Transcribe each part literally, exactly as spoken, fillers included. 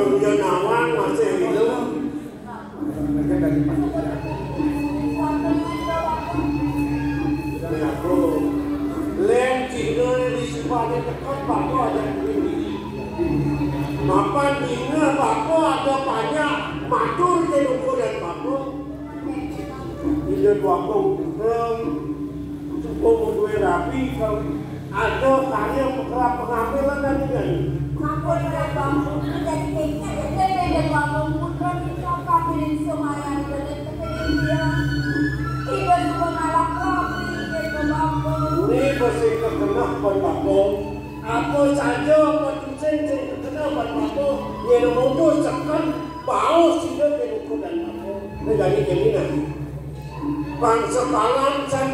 Udah nawang masih hidup. Aku lén Cina di Sibane deket bapa ada ini. Mapan dina bapa ada banyak matur ke luku dan bapa. Ida dua puluh orang, cukup dua rapi kau. Ada karya pengera-, pengambilan dan ini. Aku tidak mampu menjadi kayaknya, jadi saya tidak mampu putra minta kabilin semayan dan kepengen dia. Tiba suka ngalah kami, dia ke mampu. Ini pasti kekenah pada aku. Apa saja apa tusin sing kekenah pada aku. Yang mutus sekan bau sida ke luku dan aku. Ini dari keminan. Bangsa Balang san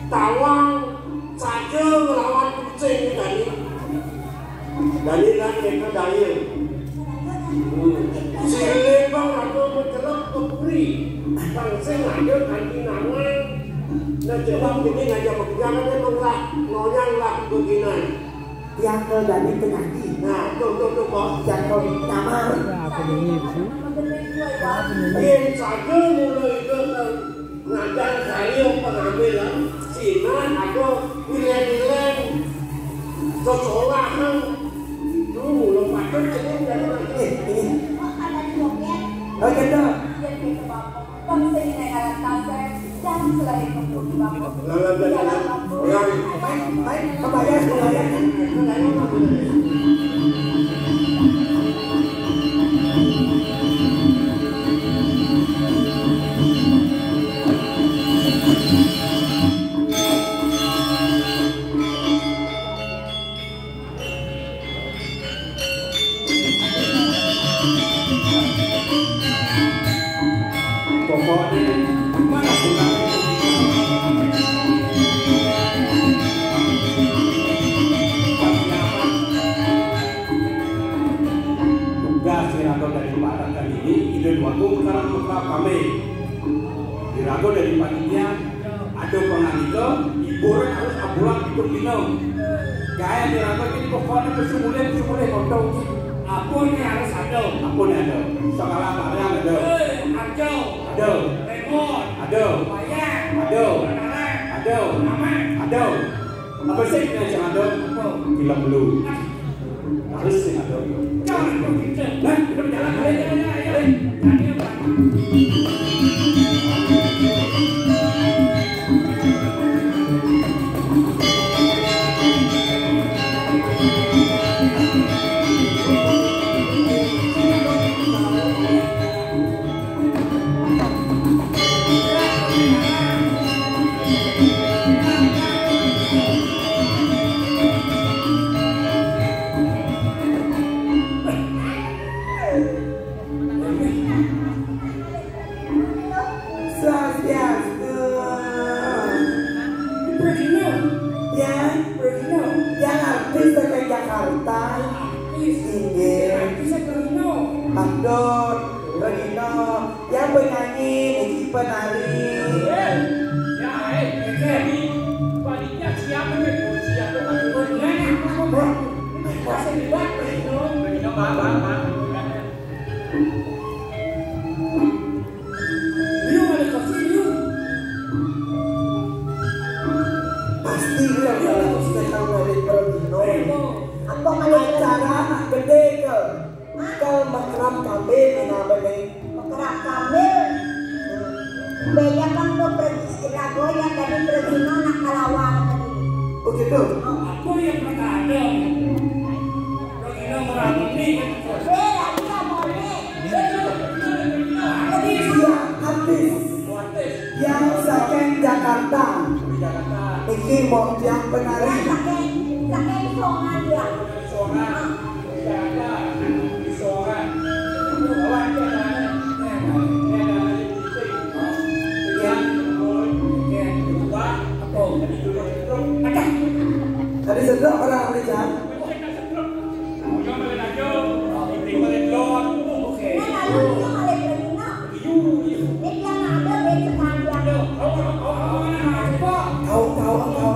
tawang saja ngelawan kucing dani. Dani lan mereka daya. Hmm. Si Lembang raga mencelok ke puri. Bangsa ada kanti nawang. Nah, jawab ini ngajak pekerjaan dia mengelah nonyang lah beginan. Yang ke Dani penyanyi. Nah, tuh, tuh, tuh, Bos. Yang ke nyamar. Apa ini sih? Apa ini? Yang saja mulai ke ngajar saya pengambilan, Cina ada nilai-nilai kesolahan. Itu mulai pakai jadi dari ini. Ini. Oh, gitu. Bangsa ini adalah kasar dan selain untuk dibangun. Ulang, ulang, ulang. Baik, baik, kebayang, kebayang. Pokoknya, mana pun tugas yang ada dari Pak Raka ini, ide dua sekarang putra kami. Diraga dari panitia, ada pangandika, hiburan harus abulan pitung dina. Gaya diraga ini pokoknya kesemulihan, kesemulihan kontong. Apa ini harus ada? Apa ini ada? Segala barang ada. Eh, ada. Ada. Remote. Ada. Wayang. Ada. Ada. Nama. Ada. Apa sih yang ada? Apa? Film dulu. Harus sih ada. Jangan kau bincang. Nah, kita berjalan. Ayo, ayo, ayo, ayo. Tadi apa? Swastiastu. Pergi no. Ya, pergi no. Yang artis dari Jakarta. Artis. Inggih. Artis pergi no. Abdul, Regino, yang penyanyi, niki penari. Eh, ya, eh, eh, eh. Panitia siapa nih? Siapa? Mana? Apa? Masa dibuat? Regino, Regino, Bang, Bang, Bang. Liu ada kursi, Liu. Pasti Liu ada kursi, saya tahu dari Perutino. Apa kalau acara anak gede ke? Kalau makrab kambing, ini apa nih? Makrab kambing. Beda kan tuh pergi rago yang tadi pergi nona kalawang tadi. Begitu. Aku yang pertama. Pergi nona merangkul nih. Eh, aku nggak mau nih. Iya, artis. Yang saking Jakarta. Niki mau tiang penari. Saking, saking Songan ya. Tadi sedot orang beli jam. Tahu, tahu, tahu.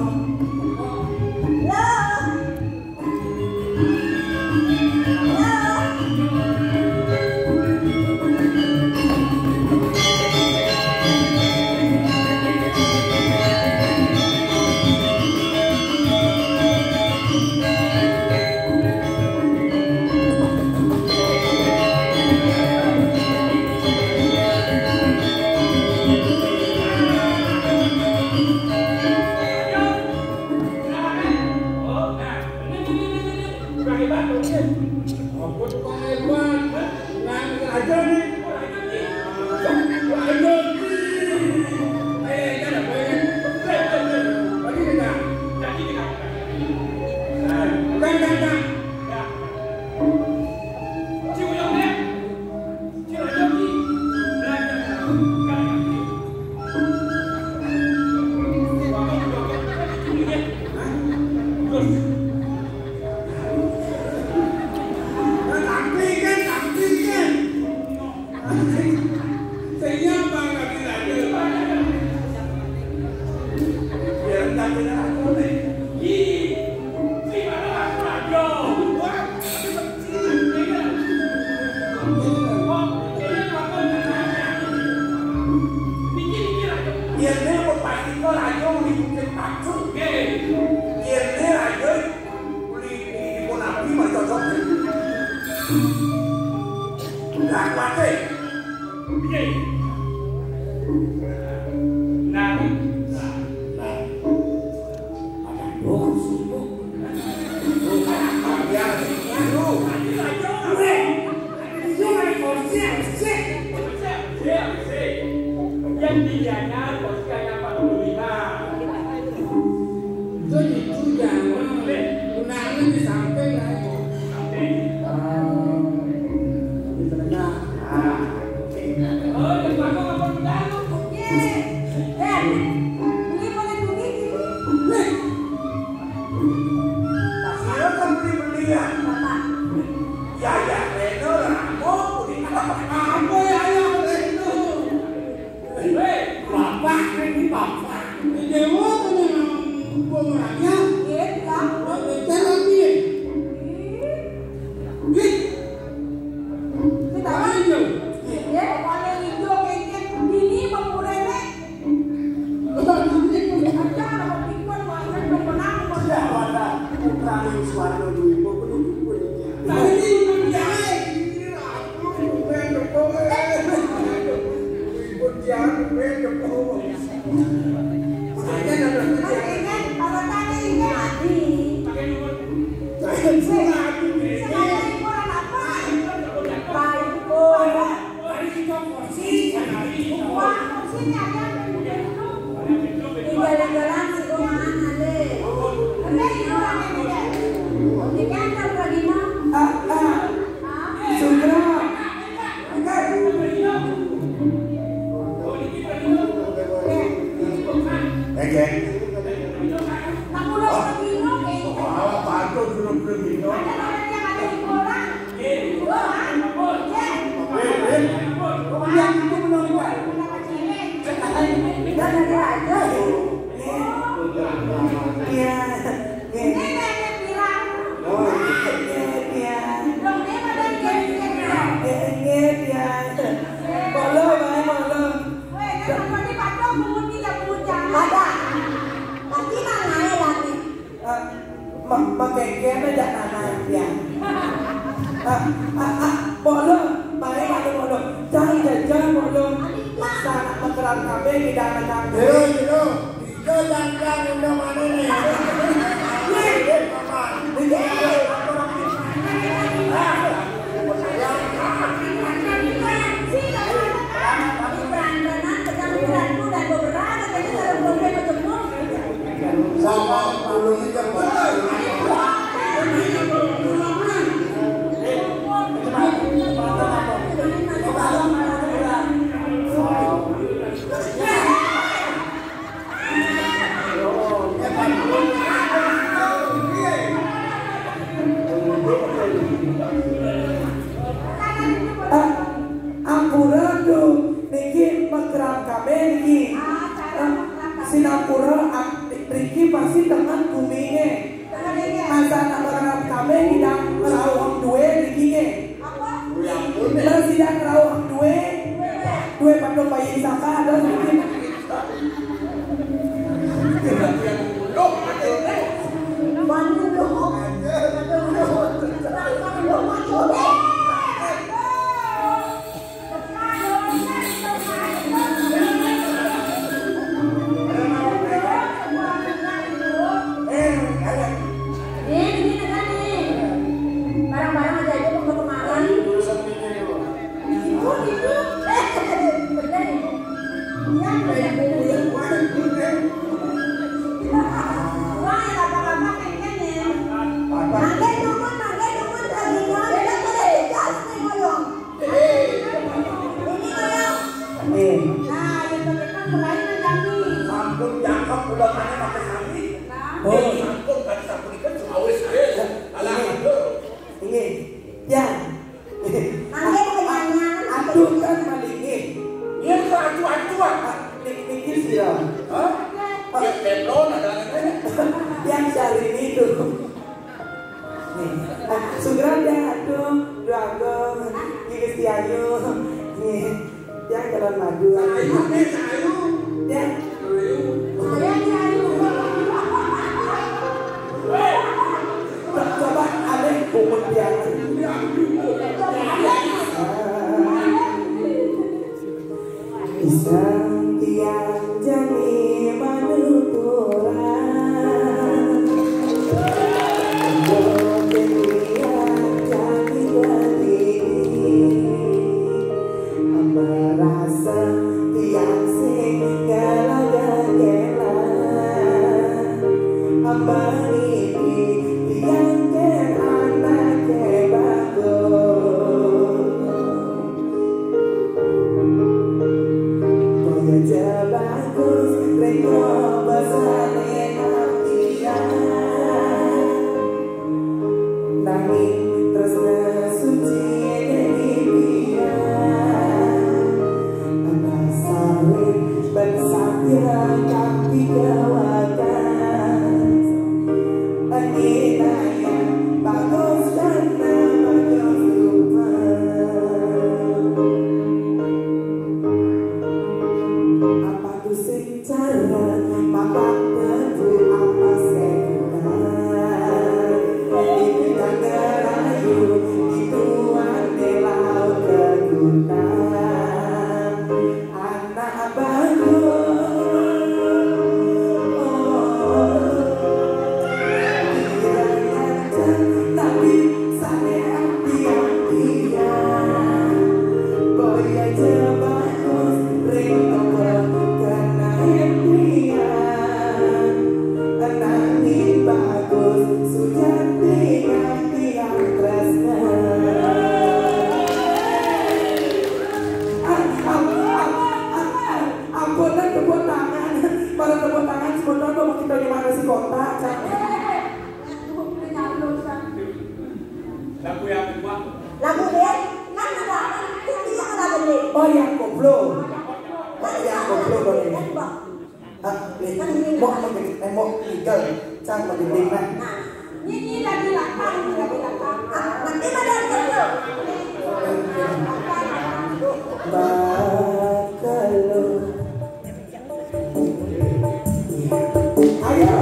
Yén né pepatiko raja uli Bukit Pacu. Yén né raja uli di, di Bonapi mah cocok. Lah, kuaté. Nah, nah, ada dong sibuk. Tuh, biar sih, lu. Yang tingginya posisinya empat puluh lima. Itu itu jangan. Gunanya di samping lah. Samping. Ah, di tengah. Ah. Oh, di belakang apa mendalam? Ye. Eh, ini boleh pergi sini. Nih. Pas saya kan beli-belian. Bapak. Ya, ya, Reno, Ramo, kuning apa? Apa ya, ya, Reno? Hei, bapak, ini bapak. Ini dewa, ini gua merahnya. Iya, Kak. Gua ngejar lagi. Ih. Kita apa hijau? Iya, warna hijau, kayak gini, bang, kurang, Nek. Jalan-jalan sih gua mana deh. Oke, ini orangnya nih, deh. Di kantor gua di mana? Ah, ah. Ah. Sugra. Oke. Oke. Nah, gua udah pergi, oke. Oh, apa tuh belum pergi? Ada orang yang ada di koran. Ada. Pasti mah ngaé lagi. Eh, ma-, maké kéné jak tanah, ya. Ah, ah, ah, Pok Lum, mari, mari, Pok Lum. Cang jajal, Pok Lum. Sanak makeran kabéh ngidang-ngidang. Jero, jero. Ijo jangkang udah mana nih? Wéh, Paman. Ini apa? Ah, ampura tuh, niki makeran kabéh niki. Ah, sinampura, ah, niki pasti tengen gumine. Masa nak makeran kabéh ngidang ngrauh dué niki nggih. Terus ngidang ngrauh dué, dué padha bayi saka, terus niki. Barang-barang aja aja mau ke Semarang. Ibu, ibu. Eh, bener, ibu. Iya, bener, bener. Wah, ya, lama-lama pengen ya. Mangga dukun, mangga dukun, lagi doang. Kita boleh tugas nih, Boyong. Ini, Boyong. Nih. Nah, yang penting kan mulai kan kami. Sampun jangkep udah mana pakai sami. Nah. Oh. Sampun kan sampun ikan sawis. Alah, aduh. Inggih. Ya. Mangke pertanyaan. Aduh kan malinggih. Iya, itu aduh-aduh. Ah, nik-, niki sira. Hah? Ya, Petron ada. Yang Syahrini itu. Nih, nah, Sugra dia aduh, dua gong, Gusti Ayu. Nih, yang jalan madu. Ayu, nih, Ayu. Ya. Ayu. Coba ada pungut dia. Isang tiang jani manuturan. Boten tiang jani berdiri. Merasa tiang sing gala-gala. Amani tiang ke anak ke bagus. Kaya aja bagus, reko basane atian. Nanging tresna suci dening pian. Ana sawit ben satya kanthi kawakas. Anginaya bagus karena bagus rupa. Apa tuh sing cara mapak tetu apa sekutan? Itu tak ngerayu, itu ane laut kegutan. Anak abangku. Tapi sane ati-atian. Boy aja bagus, ring toko kena impian. Nanging bagus, sujati yang tiang tresna. Ah, ah, ah, ah, ah. Ampunan tepuk tangan. Para tepuk tangan sebentar, Bapak kita di mana si kota, Cak? Lagu yang kedua. Lagu dia, kan ada. Itu dia lagu dia. Oh, yang koplo. Oh, yang koplo boleh. Kan, Bang. Ah, nih, mau, mau, mau, mau, Cak, mau, nah. Ini, ini lagi lapar, ini lagi lapar. Ah, nanti pada dulu. Bakalo. Ayo.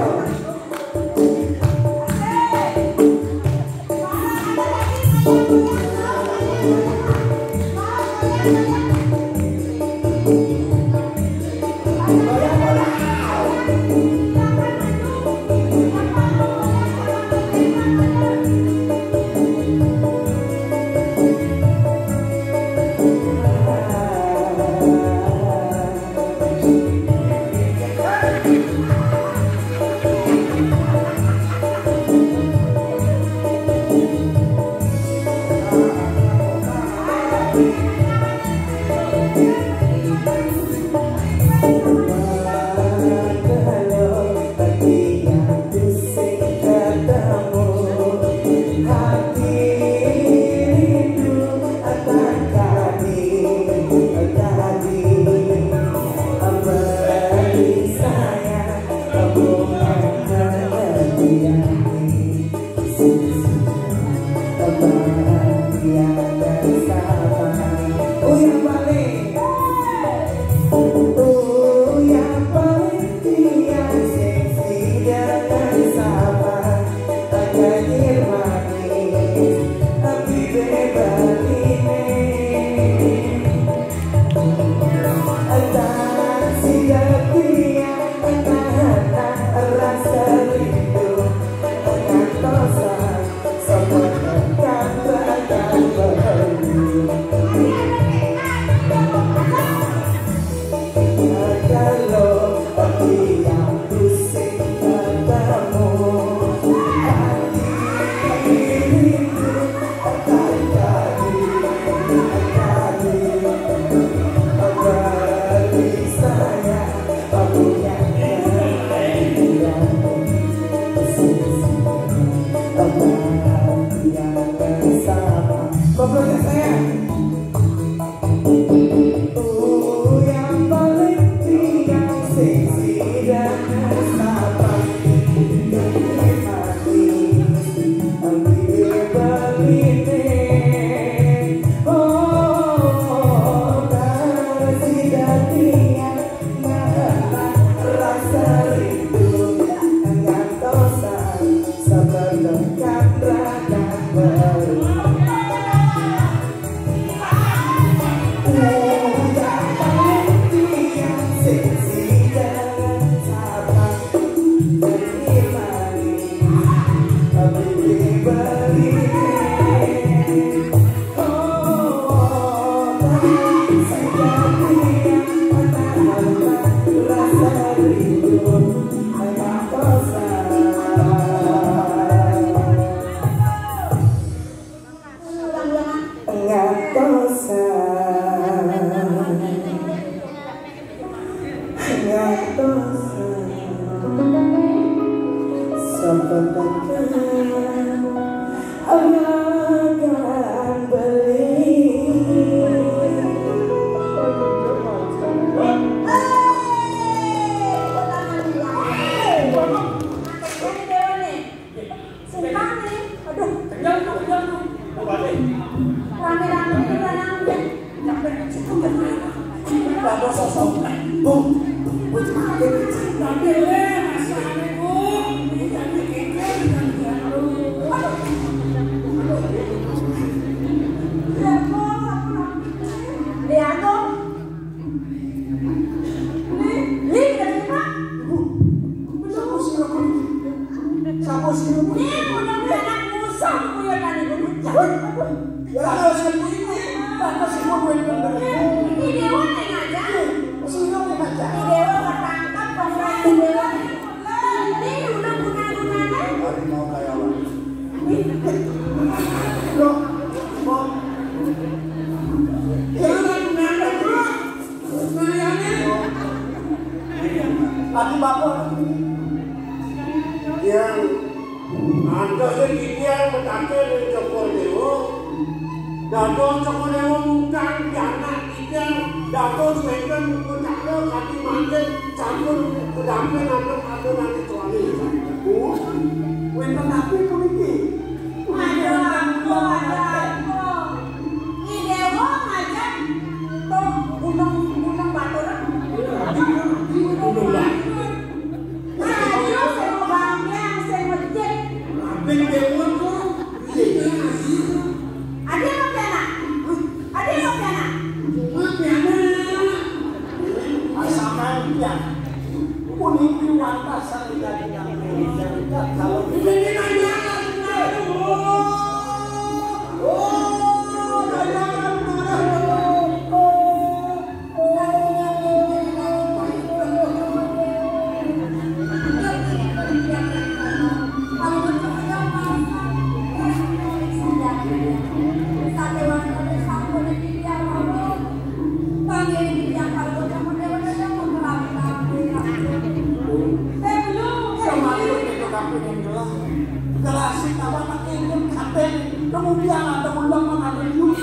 Akan beli. Hei, kok tangan dia? Hei, kok tangan dia nih? Sumpah nih, aduh. Kenyang tuh, kenyang tuh. Apa nih? Rame-rame itu kan namanya. Nyampe ke situ, kan? Lah, masa sampai, Bu, Bu, makin. Tapi, eh, masih aneh, Bu. Ini kan dikikir, kan, aduh. Aduh. Lihat, Bu. Nih, nih, dari mana? Ibu, sapa sira kuwi? Sapa sira kuwi? Nih, udah anak musuh, kuwi yang tadi gue ucap. Ya, kalau sing kuwi, kuwi, tak sing kuwi, kuwi. Ini dewa yang ngajak. Sing kuwi ngajak. Ini dewa ketangkep, kongres dewa. Ini udah guna-gunanya. Hari mau kayak apa? Loh, kok? Ya, udah guna-guna. Ati bapak. Yang ada sing titiang betake ning Cokor Dewa. Dados Cokor Dewa ngundang pianak titiang dados wénten pucakna kanthi mangkin sampun kedamping antuk aturane suami. Bu, wénten napi puniki? Ada apa, ada apa? Nyi Dewa ngajak ke gunung, gunung Batur. Gunung Batur. Ayo, sing mau bangkang, sing mau jek. Abin Dewa tuh. Adi apa pianak? Adi apa pianak? Cuma pianak. Asaman pianak. Puniki wantah sang Hyang Hyang. Kalau ini nanya, oh, oh, nanya, nanya. Sampun itu kapining gelah. Gelah sing kawan pakai ikut katen. Kemudian ada ulang mengambil yuk.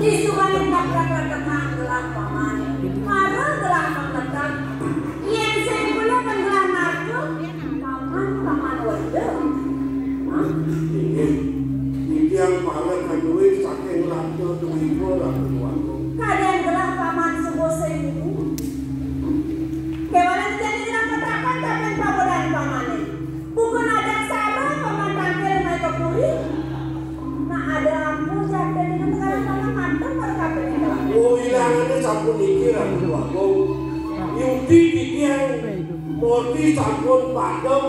Di subaning kakrakan gelah paman. Marang gelah pangletan. Yen sing kula kan gelah marga paman, paman wedha. Hah? Inggih. Titiang para kaduwe saking Ratu Dwipa, Ratu Agung. Kadang gelah paman subuh sing niku. Kewalan jani gelah petrakan kapan pabodan pamane. Bukan ada salah paman tangkil mai ke puri. Nah, ada aku jatene negara paman mantep para kabeh. Oh, ilangane sampun iki, Ratu Agung. Yudi titiang murti sampun padem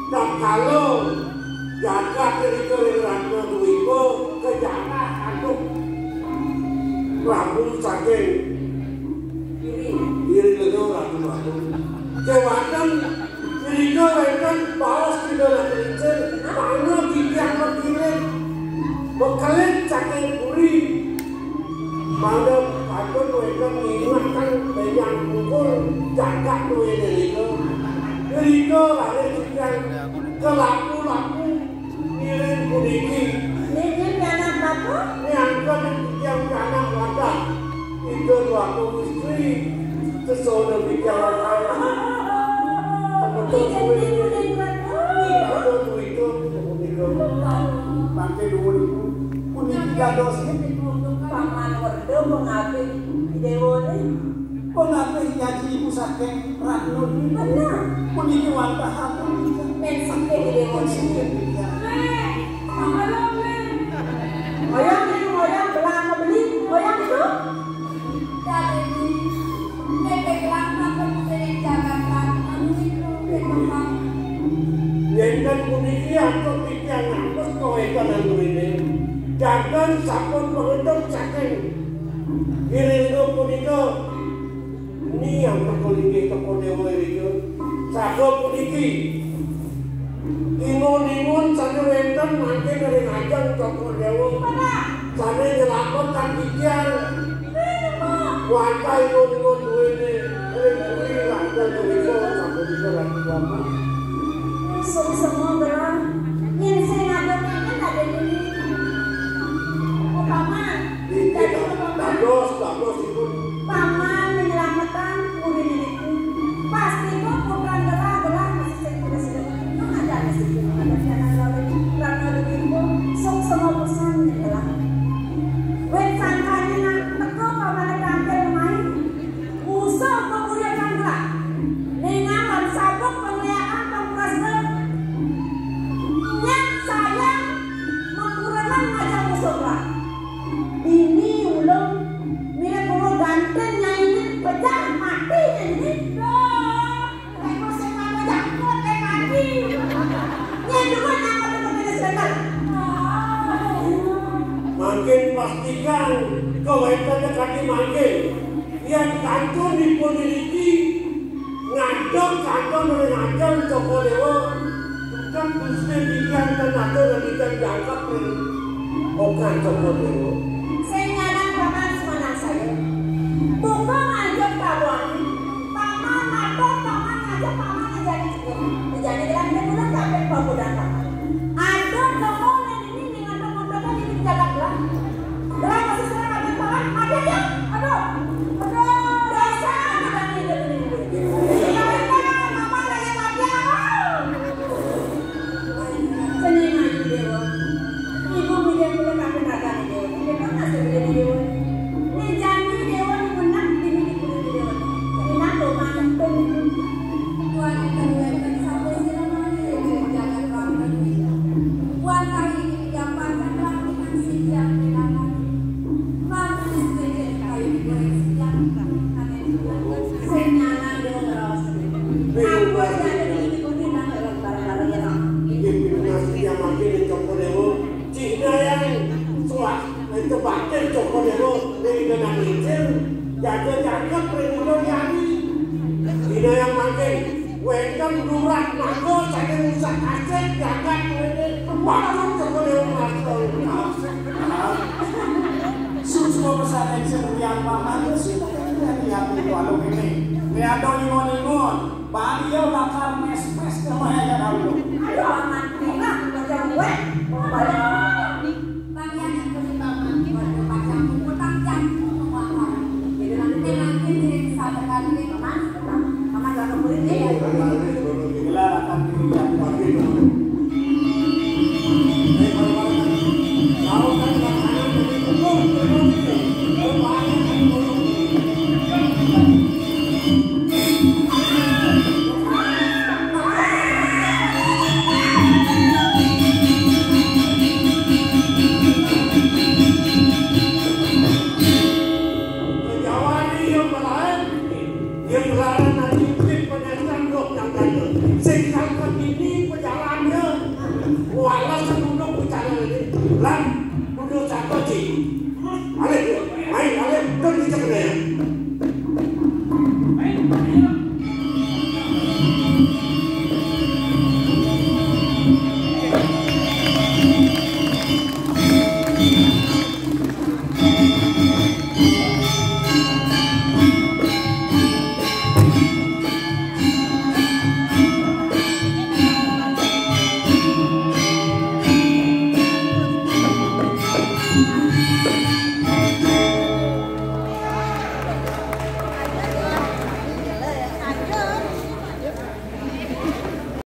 tatkala jagat ring Ratna Dwipa kejaran antuk Prabu saking Iri Lena, Ratu Agung. Kewanten Irika wénten baos tiga ratus licin, mana titiang makiring, bekelit saking puri. Mana patut wénten ngingetan menyang pungkur jagat duwe Irika. Irika lare titiang kelaku-laku ngiring puniki. Niki pianak bapak? Nyangka titiang pianak wadah. Ida dwaku istri, sesana bicara kaya. Semeton kuwi. Ida duwita punika. Mangke duwun iku. Puniki dados paman werda pengabih dewane. Pengabih nyaji ibu saking Ratna. Bener. Puniki wantah atur. Men saking dewane. Moyang itu, moyang belah apa beli? Moyang itu? Dari ini, P P Gelap apa sering Jakarta? Anu itu, P P Gelap. Yen kan puniki antuk titiang ngantos kawetan anggone. Jangan sampun pengetuk saking Giringo punika. Niang teka linggih teka dewa irika. Saga puniki. Ingon-ingon sane wenten mangkin ring ajeng teka dewa. Sane nyelamet kang titiang. Wantai ngon-ngon duwene, ring kuwi rangkul duwiko, sapunika Ratu Bapak. Suksma gelah, yen sing ada kangen ada ini. Oh, Paman, jadi Paman. Dados, dados ibu. Paman menyelametkan urine niku. Pasti kok putra gelah-gelah masih sing terus. Nah, ada sing ada jalan lalu. Karena begitu, suksma pesan gelah. Wit sangkane nak teko pamane tampil kemari. Musuh pemuriakan gelah. Ningalan sabuk pengliakan pemprasna. Nyat sayang mengkurenan ngajak musuh gelah. Bini ulung mirip guru ganten nyaine pecah mati nyaine. Duh. Aku sing mama jangkut, eh, kaki. Nyai dulu nyangkut untuk ini sebentar. Mangkin pastikan kawéntené kaki mangkin. Yén kantun dipun niki ngadeg kantun oleh ngajeng Cokor Déwa. Bukan Gusti Bidian tenaga ngendikan jangkep ring okan Cokor Déwa. Sing nyanan paman semanang saya. Buka nganjuk tabuhan. Paman matur, paman ngajak, paman ngajak. Jadi gerak dia pulang sampai pemuda paman. Ada kamu yang ini dengan teman-teman ini jaga gerak. Gerak masih serang habis paman, ada ya? Aduh. Aduh, dasar kita ini. Kita mama lagi mati apa? Seni maju Déwa. Ibu milih kula kaping ragane Déwa. Kita masih milih Déwa. Ning jani Déwa niku menang dini dipun Déwa. Menang lho, Mas. Tuan itu wonten sapa sira malih ing jagat wonten. Wantah iki diapaken rampingan sing diampingan. Lamun wis dadi kayu digoreng siang. Sing nyanan yo ngeros. Aku wis dadi iki kuwi nang bareng-bareng ya. Nggih, pinungas tiyang mangke ning Cokor Déwa. Cina yang suah, itu batin Cokor Déwa, ning dengan izin, jaga jangkep ring Ida Yani. Dina yang mangke, wénten lurah mangga saking Usak Asih, jagat wene, maklum Cokor Déwa maklum. Suksma pesan sing Hyang Paman, sing dadi ati walu kene. Nek ada ingon-ingon, bali ya bakal mes-mes ke maya ya kamu. Aduh, aman, enak, macam gue. Bang Yani, beli Paman, waduh, pacang, utang jam, semua orang. Jadi nanti, nanti, di sabar kali, Paman. Yang larang nanti mungkin penyakit roh yang kata. Sing kata ini pejalannya. Walau seduduk bicara ini. Lan, duduk satu ji. Alih, main alih, dan dicekennya.